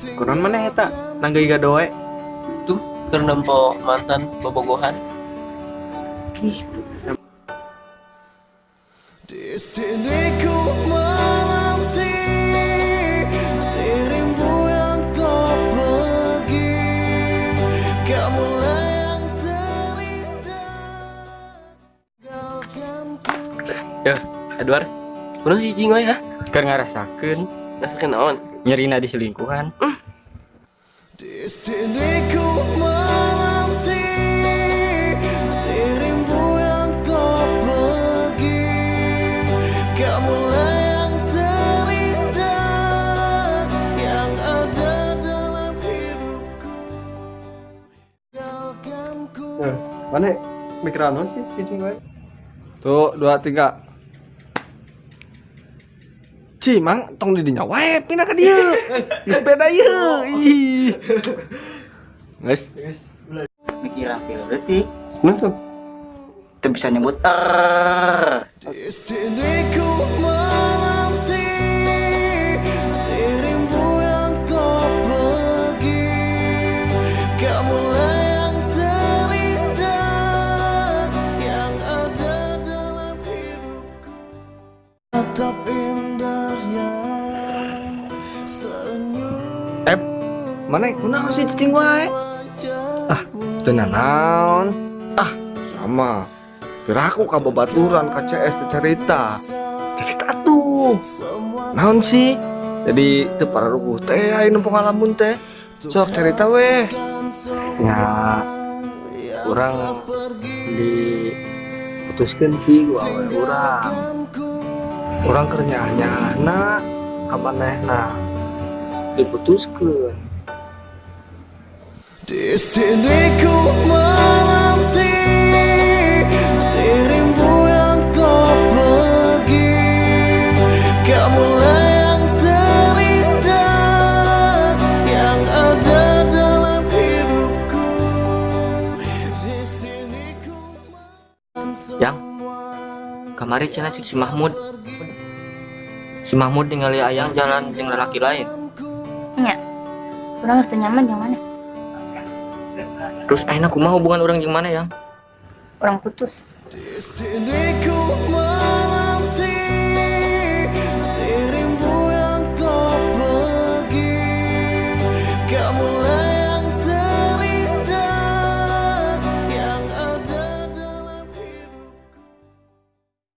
Kunaon maneh eta nanggeuy gadoe? Tuh, keur nempo mantan bobogohan. Ih. Di sini ku menanti dirimu yang telah pergi. Kamulah yang terindah. Ya, Edward. Kunaon sih cicing wae, ha? Keur ngarasakeun. Ngarasakeun naon? Nyerina diselingkuhan. Di sini ku menanti dirimu yang telah pergi. Kamulah yang terindah yang ada dalam hidupku. Tinggalkanku. Mana mikir anu sih cicing wae? Tuh, 2, 3. Ci, mang tong di dinya wae pindah ka dieu. Di sepeda ieu. Ih. Guys, Mikiran film detik. Nonton. Teu bisa nyebut er. Di sini ku menanti dirimu yang telah pergi. Kamulah yang terindah yang ada dalam hidupku. Tetap indahnya senyum. Mana kunaon sih cicing wae? Ah, teu nanaon. Ah, sama. Piraku ka babaturan ka CS cerita. Cerita tuh. Naon sih? Jadi teu pararuguh teh aya nu pengalaman teh. Sok cerita weh. Ya, urang diputuskeun sih ku awewe urang. Urang keur nyaah-nyaahna ka manehna. Diputuskeun. Di sini ku menanti dirimu yang telah pergi. Kamulah yang terindah yang ada dalam hidupku. Di sini ku Yang kamari cenah cek si Mahmud. Si Mahmud ningali ayang jalan jeung lalaki lain. Nya. Urang geus teu nyaman jeung maneh. Terus ayeuna kumaha hubungan urang jeung maneh, Yang? Urang putus. Di sini ku menanti dirimu yang telah pergi. Kamu